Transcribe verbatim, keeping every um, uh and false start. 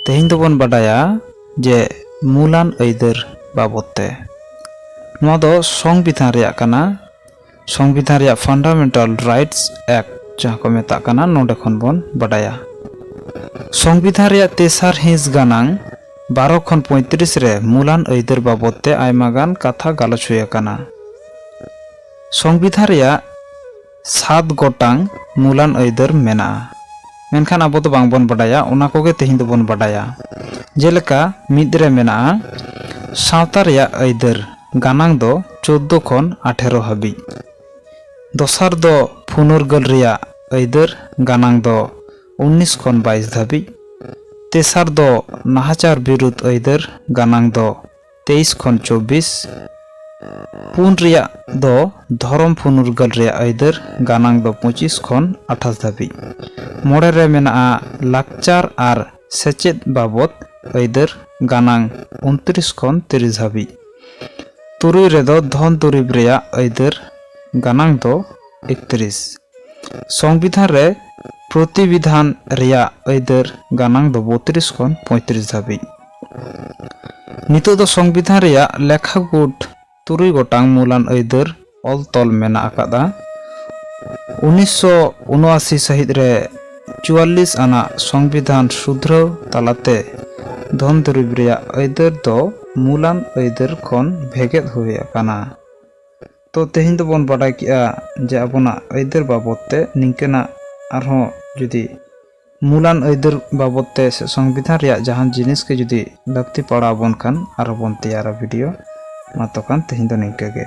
ᱛᱮᱦᱮᱧ ᱫᱚᱵᱚᱱ ᱵᱟᱰᱟᱭᱟ ᱡᱮ ᱢᱩᱞᱟᱱ ᱟᱹᱭᱫᱟᱹᱨ ᱵᱟᱵᱚᱫ ᱛᱮ᱾ ᱱᱚᱣᱟ ᱫᱚ ᱥᱚᱝᱵᱤᱫᱷᱟᱱ ᱨᱮᱭᱟᱜ ᱠᱟᱱᱟ᱾ ᱥᱚᱝᱵᱤᱫᱷᱟᱱ ᱨᱮᱭᱟᱜ Fundamental Rights Act ᱡᱟᱦᱟᱸ ᱠᱚ ᱢᱮᱛᱟᱜ ᱠᱟᱱᱟ, ᱱᱚᱰᱮ ᱠᱷᱚᱱ ᱵᱚᱱ ᱵᱟᱰᱟᱭᱟ᱾ ᱥᱚᱝᱵᱤᱫᱷᱟᱱ ᱨᱮᱭᱟᱜ ᱛᱮᱥᱟᱨ ᱦᱤᱸᱥ ᱜᱟᱱᱟᱝ ᱵᱟᱨᱚ ᱠᱷᱚᱱ ᱯᱚᱸᱭᱛᱨᱤᱥ ᱨᱮ ᱢᱩᱞᱟᱱ ᱟᱹᱭᱫᱟᱹᱨ ᱵᱟᱵᱚᱫ ᱛᱮ ᱟᱭᱢᱟ ᱜᱟᱱ ᱠᱟᱛᱷᱟ ᱜᱟᱞᱚᱪ ᱦᱩᱭ ᱟᱠᱟᱱᱟ᱾ ᱥᱚᱝᱵᱤᱫᱷᱟᱱ ᱨᱮᱭᱟᱜ ᱥᱟᱛ ᱜᱚᱴᱟᱝ ᱢᱩᱞᱟᱱ ᱟᱹᱭᱫᱟᱹᱨ ᱢᱮᱱᱟᱜᱼᱟ, ᱢᱮᱱᱠᱷᱟᱱ ᱟᱵᱚ ᱫᱚ ᱵᱟᱝᱵᱚᱱ ᱵᱟᱰᱟᱭᱟ, ᱚᱱᱟ ᱠᱚᱜᱮ ᱛᱮᱦᱮᱧ ᱫᱚᱵᱚᱱ ᱵᱟᱰᱟᱭᱟ᱾ ᱡᱮᱞᱮᱠᱟ ᱢᱤᱫ ᱨᱮ ᱢᱮᱱᱟᱜᱼᱟ ᱥᱟᱶᱛᱟ ᱨᱮᱭᱟᱜ ᱟᱹᱭᱫᱟᱹᱨ ᱜᱟᱱᱟᱝ ᱫᱚ ᱪᱳᱫᱫᱳ ᱠᱷᱚᱱ ᱟᱴᱷᱮᱨᱚ ᱦᱟᱹᱵᱤᱡ᱾ ᱫᱚᱥᱟᱨ ᱫᱚ ᱯᱷᱩᱱᱩᱨᱜᱟᱹᱞ ᱨᱮᱭᱟᱜ ᱟᱹᱭᱫᱟᱹᱨ ᱜᱟᱱᱟᱝ ᱫᱚ ᱩᱱᱤᱥ ᱠᱷᱚᱱ ᱵᱟᱭᱤᱥ ᱫᱷᱟᱹᱵᱤᱡ᱾ ᱛᱮᱥᱟᱨ ᱫᱚ ᱱᱟᱦᱟᱪᱟᱨ ᱵᱤᱨᱩᱫᱷ ᱟᱹᱭᱫᱟᱹᱨ ᱜᱟᱱᱟᱝ ᱫᱚ ᱛᱮᱭᱤᱥ ᱠᱷᱚᱱ ᱪᱚᱵᱵᱤᱥ᱾ ᱯᱩᱱ ᱨᱮᱭᱟᱜ ᱫᱚ ᱫᱷᱚᱨᱚᱢ ᱯᱷᱩᱱᱩᱨᱜᱟᱹᱞ ᱨᱮᱭᱟᱜ ᱟᱹᱭᱫᱟᱹᱨ ᱜᱟᱱᱟᱝ ᱫᱚ ᱯᱚᱸᱪᱤᱥ ᱠᱷᱚᱱ ᱟᱴᱷᱟᱥ ᱫᱷᱟᱹᱵᱤᱡ᱾ ᱢᱚᱬᱮ ᱨᱮ ᱢᱮᱱᱟᱜᱼᱟ ᱞᱟᱠᱪᱟᱨ ᱟᱨ ᱥᱮᱪᱮᱫ ᱵᱟᱵᱚᱫ ᱟᱹᱭᱫᱟᱹᱨ ᱜᱟᱱᱟᱝ ᱩᱱᱛᱨᱤᱥ ᱠᱷᱚᱱ ᱛᱤᱨᱤᱥ ᱦᱟᱹᱵᱤᱡ᱾ ᱛᱩᱨᱩᱭ ᱨᱮᱫᱚ ᱫᱷᱚᱱ ᱫᱩᱨᱤᱵᱽ ᱨᱮᱭᱟᱜ ᱟᱹᱭᱫᱟᱹᱨ ᱜᱟᱱᱟᱝ ᱫᱚ ᱮᱠᱛᱨᱤᱥ᱾ ᱥᱚᱝᱵᱤᱫᱷᱟᱱ ᱨᱮ ᱯᱨᱚᱛᱤᱵᱤᱫᱷᱟᱱ ᱨᱮᱭᱟᱜ ᱟᱹᱭᱫᱟᱹᱨ ᱜᱟᱱᱟᱝ ᱫᱚ ᱵᱚᱛᱨᱤᱥ ᱠᱷᱚᱱ ᱯᱚᱸᱭᱛᱨᱤᱥ ᱫᱷᱟᱹᱵᱤᱡ᱾ ᱱᱤᱛᱚᱜ ᱫᱚ ᱥᱚᱝᱵᱤᱫᱷᱟᱱ ᱨᱮᱭᱟᱜ ᱞᱮᱠᱷᱟ ᱜᱩᱴ ᱛᱩᱨᱩᱭ ᱜᱚᱴᱟᱝ ᱢᱩᱞᱟᱱ ᱟᱹᱭᱫᱟᱹᱨ ᱚᱞ ᱛᱚᱞ ᱢᱮᱱᱟᱜ ᱟᱠᱟᱫᱟ᱾ ᱩᱱᱤᱥᱥᱚ ᱩᱱᱚᱟᱥᱤ ᱥᱟᱹᱦᱤᱛ ᱨᱮ ᱪᱩᱣᱟᱞᱞᱤᱥ ᱟᱱᱟᱜ ᱥᱚᱝᱵᱤᱫᱷᱟᱱ ᱥᱩᱫᱷᱨᱟᱹᱣ ᱛᱟᱞᱟᱛᱮ ᱫᱷᱚᱱ ᱫᱩᱨᱤᱵᱽ ᱨᱮᱭᱟᱜ ᱟᱹᱭᱫᱟᱹᱨ ᱫᱚ ᱢᱩᱞᱟᱱ ᱟᱹᱭᱫᱟᱹᱨ ᱠᱷᱚᱱ ᱵᱷᱮᱜᱮᱫ ᱦᱩᱭ ᱟᱠᱟᱱᱟ᱾ ᱛᱚ ᱛᱮᱦᱮᱧ ᱫᱚᱵᱚᱱ ᱵᱟᱰᱟᱭ ᱠᱮᱜᱼᱟ ᱡᱮ ᱟᱵᱚᱱᱟᱜ ᱟᱹᱭᱫᱟᱹᱨ ᱵᱟᱵᱚᱫ ᱛᱮ ᱱᱤᱝᱠᱟᱹᱱᱟᱜ ᱟᱨᱦᱚᱸ ᱡᱩᱫᱤ ᱢᱩᱞᱟᱱ ᱟᱹᱭᱫᱟᱹᱨ ᱵᱟᱵᱚᱫ ᱛᱮ ᱥᱮ ᱥᱚᱝᱵᱤᱫᱷᱟᱱ ᱨᱮᱭᱟᱜ ᱡᱟᱦᱟᱱ ᱡᱤᱱᱤᱥ ᱜᱮ ᱡᱩᱫᱤ ᱞᱟᱹᱠᱛᱤ ᱯᱟᱲᱟᱣ ᱟᱵᱚᱱ ᱠᱷᱟᱱ ᱟᱨᱦᱚᱸ ᱵᱚᱱ ᱛᱮᱭᱟᱨᱟ ᱵᱷᱤᱰᱤᱭᱳ᱾ ᱢᱟ ᱛᱚᱠᱷᱟᱱ ᱛᱮᱦᱮᱧ ᱫᱚ ᱱᱤᱝᱠᱟᱹ ᱜᱮ᱾